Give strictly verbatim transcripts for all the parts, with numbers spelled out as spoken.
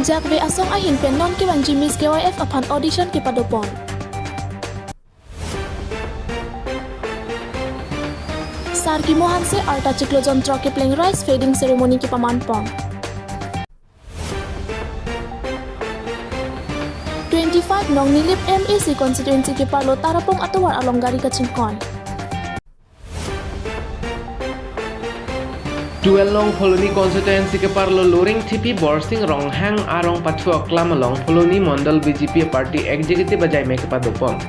Jakve asong ahin pen non kevangji Miss K Y F aphan audition kepadopon. Sarkimo Hanse arta chiklo jonthrok kepleng rice feeding ceremony kepamanpon. Twenty-five nong Nilip M A C constituency keparlo Tarapung atovar along gari kachingkoi. Twelve nong Phuloni constituency keparlo Luring Thipi Borsing Ronghang arong pathu aklam along Phuloni Mondol B J P party executive ajaime kepadopon.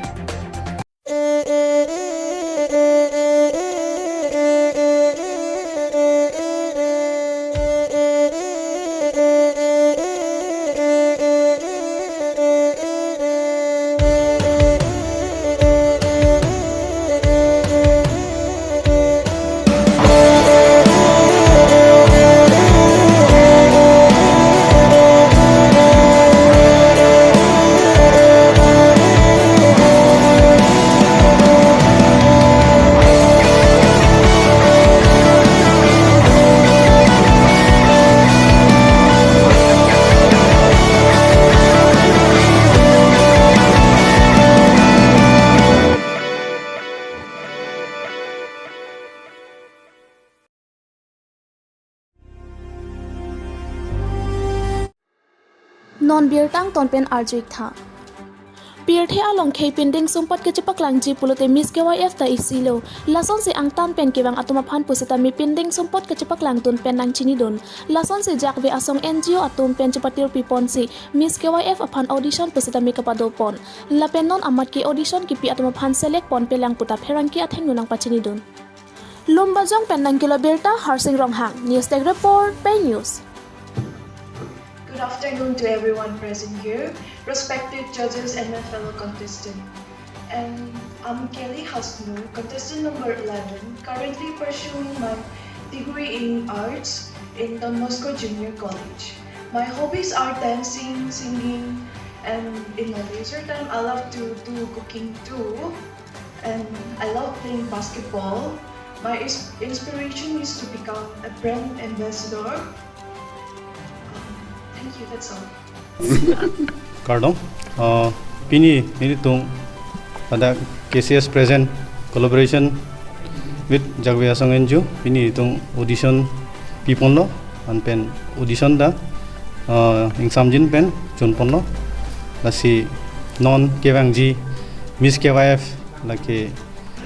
Non birta angton pen arju-ik tha. Pirthe along khei pindeng sumpot kachepaklangji pulote Miss K Y F ta isilo. Lasonsi angtan pen kevang atum aphan pusitame pindeng sumpot kachepaklangdun pen nangchinidun. Lasonsi jakve asong N G O atum pen chepatirpiponsi Miss K Y F aphan audition pusitame kepadopon. Lapen non amat ke audition kipi atum aphan select ponpelang puta pherangke athengno nangpachinidun. Lumbajong pen nangkelo birta Harsing Ronghang, News Desk Report, Pei News. Good afternoon to everyone present here, respected judges and my fellow contestant. And I'm Kelly Hasnu, contestant number eleven, currently pursuing my degree in arts in Don Bosco Junior College. My hobbies are dancing, singing, and in my leisure time, I love to do cooking too. And I love playing basketball. My is- inspiration is to become a brand ambassador. Um, thank you, that's all. Kardom, uh, pini nelitum pada K C S present collaboration with Jakve Asong N G O, pini nelitum audition piponlo, anpen audition ta, uh, ingsamjin pen chunponlo, lasi non kevangji Miss K Y F lake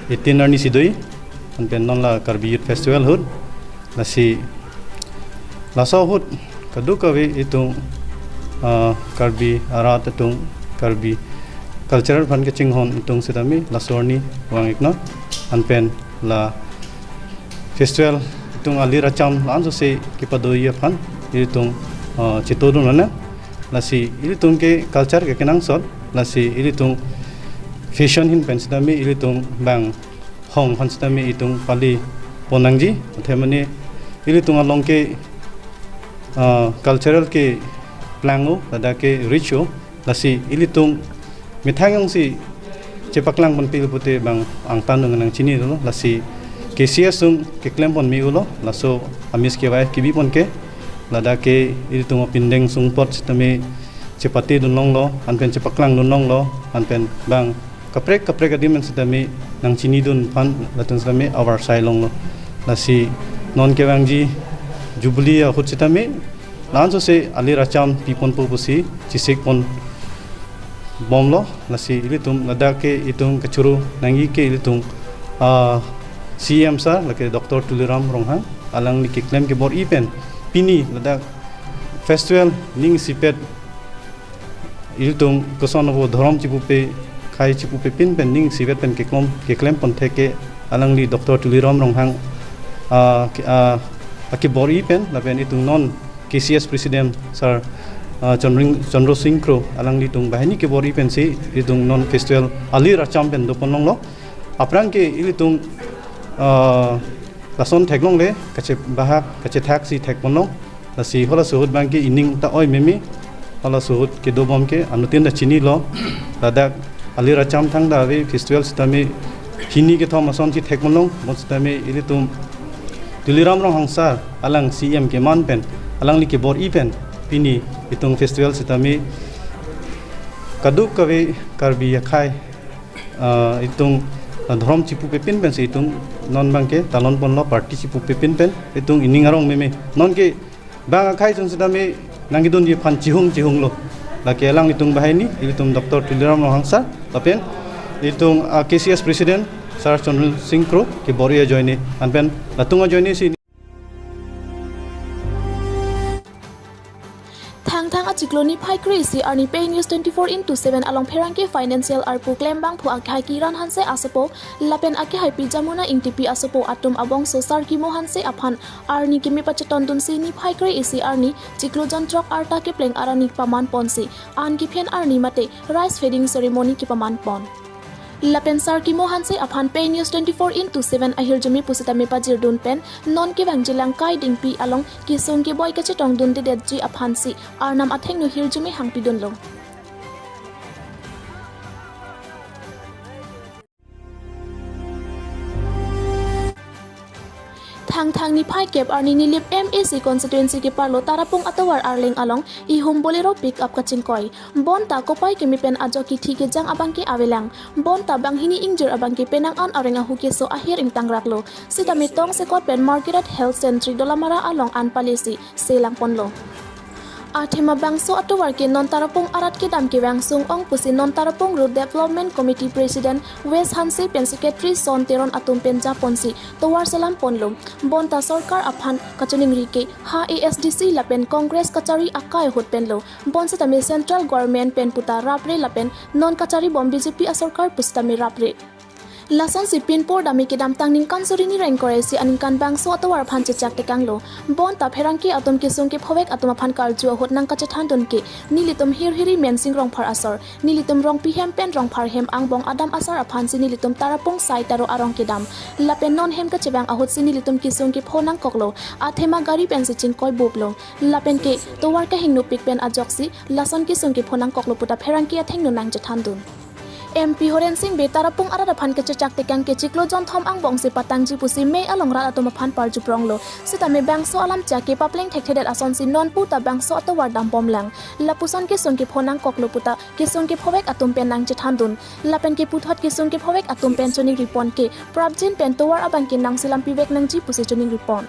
eighteen arni si do-i, anpen non la Karbi Youth Festival ahut, lasi laso ahut kadokave itum, ah, Karbi arat atum, Karbi cultural aphan kachinghon atum sitame laso arni vang-iknon, anpen la festival itum alir acham la-an sose kepado-i aphan itum, ah, chetodun nang. Lasi ilitum ke culture ke kenangsot, lasi ilitum fashion ahin pen sitame ilitum bang hong aphan sitame itum pali pon nangji, athe mane ilitum along ke, ah, cultural keplang-o, ladak ke rich-o, lasi ilitum methang jongsi chepaklang ponpilo pute bang angtan nang nangchinilo, lasi K C S atum keklem pon me-ulo, laso a-Miss K Y F kebipon ke, ladak ke ilitum apindeng sumpot sitame chepatedun longlo, anpen chepaklangdun longlo, anpen bang kaprek kaprek adim pen sitame nangchinidun aphan latum sitame avarsai longlo. Lasi non kevangji Jubilee ahut sitame la-an sose alir acham piponpo pusi chesik ponbomlo. Lasi ilitum ladak ke itum kachoro nangji ke ilitum, ah, C M sir, lake Doctor Tuliram Ronghang, alangli keklem kebor-i pen pini ladak festival ning isipet ilitum koson avo dhorom chipupe, khei chipupe pin pen ning isivet pen keklem, keklem pon thek ke alangli Doctor Tuliram Ronghang, ah, ke, ah, akebor-i pen, lapen itum non K C S President Sir, ah, Chandring-, Chandra Singh Kro, alanglitum banghini kebor-i pensi itum non festival alir acham pen dopon longlo. Aphrang ke ilitum, ah, lason theklongle, kachebahak, kachethaksi thekponlong. Lasi halaso ahut bang ke ining ta oi meme, halaso ahut kedobom ke anuttin ta chinilo, ladak alir acham thangta ave festival sitame hini kethom asonsi thekponlong, bonsitame ilitum Tuliram Ronghang sir, alang C M keman pen, alangli kebor-i pen, Pini itum festival sitame kadokave Karbi akhei, ah, itum, ah, dhorom chipupe pin pensi itum non abangke talon ponlo, party chipupe pin pen itum ining arong meme. Nonke bang akhei ason sitame nangkedunji aphan chihung chihunglo. Lake alanglitum banghini, ilitum Doctor Tuliram Ronghang sir, lapen ilitum, ah, K C S President Sir Chandra Sing Kro kebor-i ajoine, anpen latum ajoine si Thangthang achiklo niphai kre-isi arni Pei News twenty-four into seven along pherangke financial arpu klembangphu akehai Kiran Hanse asopo lapen akehaipi Jamuna Ingtipi asopo atum abangso Sar Kimo Hanse aphan arni keme pachetondunsi niphai kre-isi arni chiklo jonthrok arta kepleng arni paman ponsi an kephen arni mate rice feeding ceremony kepaman pon. Lapen Sar Kimo Hanse aphan Pei News twenty-four into seven ahirjume pusitame pajirdun pen non kevangji Langkai Dingpi along kesung keboi kachetongdundedetji aphansi Arnam athengno hirjume hangpidunlo. Thangthang niphai kep arni Nilip M A C constituency keparlo Tarapung atovar arleng along ihum Bolero pick up kachingkoi. Bonta kopai keme pen ajok kithi kejang abangke avelang. Bonta banghini ingjir abangke penang an areng ahu keso ahir ingtangraklo. Sitame tongsekot pen Margaret Health Centre Dolamara along an palesi selang ponlo. Athema bangso atovar ke non Tarapung arat kedam kevangsung ong pusi non Tarapung Road Development Committee President West Hanse pen Secretary Son Teron atum pen japonsi tovar selam ponlo. Bonta sorkar aphan kachiningri ke ha A S D C lapen Congress kachari akai ahut penlo. Bonsitame Central Government pen puta rapre lapen non kachari bom B J P asorkar pusitame rapre. Lasonsi pinpur dame kedamtang ningkan suri ni ingkoi ra isi aningkan bangso atovar aphan chechak tekanglo. Bonta pherangke atum kesung kephovek atum aphan karju ahut nangkachethandun ke nelitum Hirhiri Mensing Rongphar asor, nelitum Rongpi hem pen Rongphar hem angbong adam asar aphansi nelitum Tarapung sai Taro arong kedam. Lapen non hem kachevang ahutsi nelitum kesung kepho nangkoklo. Athema gari pensi chingkoi buplo. Lapen ke tovar kahingnopik pen ajoksi lason kesung kepho nangkoklo puta pherangke athengno nangchethandun. M P Horen Sing Bey Tarapung arat aphan kechechak tekang ke chiklo jonthom angbongsi patangji pusi mei along rat atum aphan parjupronglo. Sitame bangso alam chak ke papleng thekthedet asonsi non puta bangso atovar dambomlang. Lapuson kesung kepho nangkoklo puta kesung kephovek atum pen nangchethandun. Lapen ke puthot kesung kephovek atum pen chiningri pon ke prapjin pen tovar abangke nangselampi vek nangji pusi chiningri pon.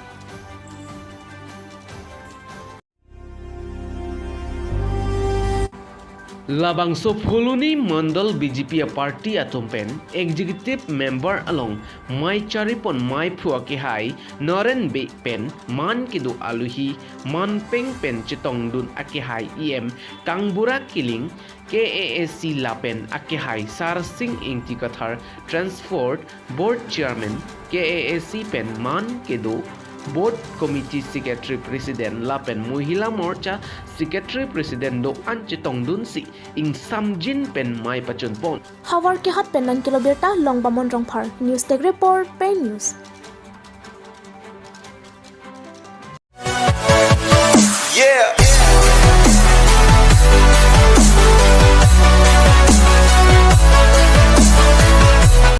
Labangso Phuloni Mondol B J P a party atum pen executive member along mei charipon meiphu akehai Noren Bey pen man kedo aluhi manpeng pen chetongdun akehai E M Kangbura Killing K A A C lapen akehai Sarsing Ingti Kathar Transport Board Chairman K A A C pen man kedo Board Committee Secretary President lapen Mohila Morcha Secretary President do-an chetongdunsi ingsamjin pen mei pachunpon. Havar Kehat pen nangkelo birta Longbamon Rongphar. News Desk Report, Pei News. Yeah.